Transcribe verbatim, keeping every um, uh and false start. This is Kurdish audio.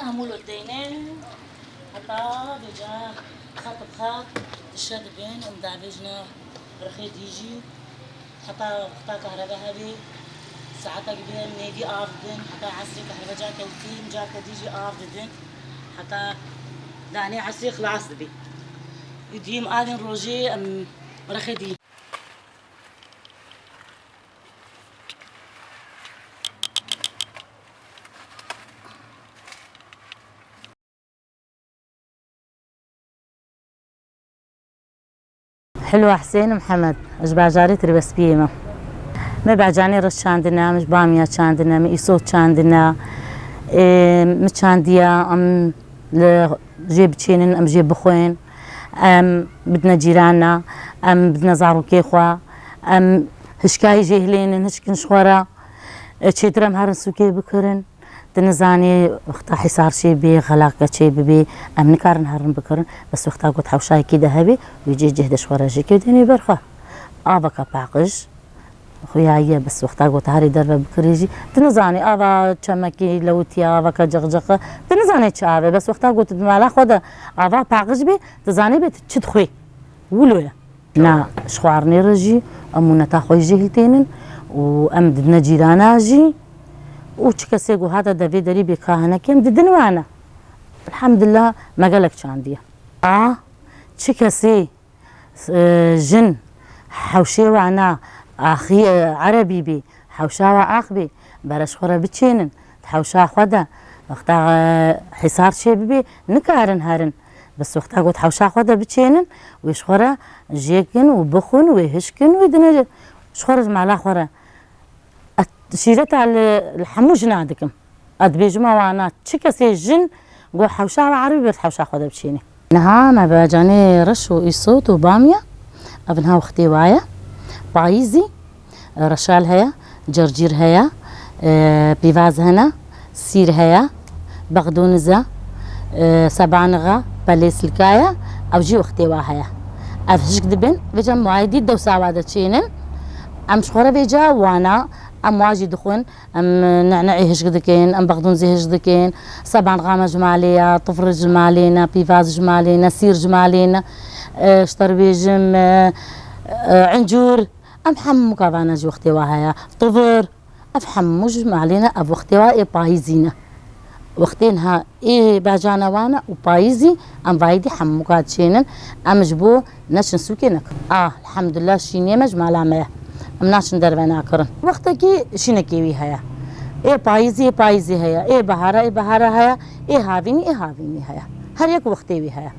Hemû li deyne, heta vêca xet bi xet dişe dibin, em davêjine rixê dî jî, heta wexta kahrebe hebê, saetek bê em nêvî av didin, heta esrê kahrebe ca kewtî, em carke dî jî av didin, heta danê esrê xilas dibê. Û dî em alên rojê em rixê dî. Hilwa Husên Mihemed, ji bajarê Tirbespiyê me. Me bacanê reş çandine, min ji Bamiya çandine, min Îsot çandine. Ê, min çandiya, em li jê biçênin, em jê bixwên. Em bidine cîrana, em bidine zarokê xwe, em hişkayî jê hilênin, hişkin ji xwe re. E, çêtir em herin sûkê bikirin. Tu nizanî wexta hîsar çê bê, xelake çê bibê, em nikarin herin bikirin. Bes wexta got hewşayekî de hebê, wî cê cih de ji xwe re jê kewtênê ber xwe. Aveke paqij, xuya ye, bes wexta got herî derve bikirî jî, tu nizanî ava çemekî lewitiye, aveke ceqceqe, tu nizanî çi ave, bes wexta got di mala xwe de ava paqij bê, tu zanî bê tu çi dixwê. Wilo ye. Na, ji xwarinê re jî em mûneta xwe jî hiltênin û em didine cîrana jî û çi kesê ku hate devê derî bê ka hinekê em didin wana. Elhamdulillah me gelek çandiye. A, çi kesê, e, jin hewşê wana axî, e, erebî bê, hewşa wa ax bê, bere ji xwe re biçênin, di hewşa xwe de, wexta, e, hîsar çê bibê, nikarin herin. Bes wexta got hewşa xwe de biçênin, wê ji xwe re jêkin û bixwin, wê hişkin, wê dine ji xwe re ji mala xwe re. Ez şîreta li, li hemû jina dikim. Ez dibêjime wana, çi kesê jin got hewşa we eribî ber hewşa xwe de biçênê. Niha me bi canê reş û îsot û bamiya, ev niha wextê wa ye. Payîzî, reşal heye, cercîr heye, e, pîvaz hene, sîr heye, bexdûniz e, e, sebanixa, pelê silka ye, ew jî wextê wa heye. Ev hişk dibin, vêca muayedî dewsa wa de çênin. Em ji xwe re vêca wana, em wa jî dixwin, em ne'ne'ê hişk dikin, em bexdûnzî hişk dikin, sebanxa me ji malê ye, tifr ji malê ne, pîvaz ji malê ne, sîr ji malê ne, e, ji te re bêjim, e, e, incûr, em hemû kavana ji wextê wa heye, tifr, ev hemû ji malê ne, ev wextê wa ê payîzî ne. Wextê niha ê bacana wan e û payîzî em vayîdî hemû ka diçênin, em ji bo neçin sûkê nekin. A, elhamdulillah şînê me ji mala me ye. Em naçin derve nakirin. Wextekî şînekê wî heye. Ê payîzî, ê payîzî heye. Ê behara, ê behara heye. Ê havînî, ê havînî heye. Her yek wextê wî heye.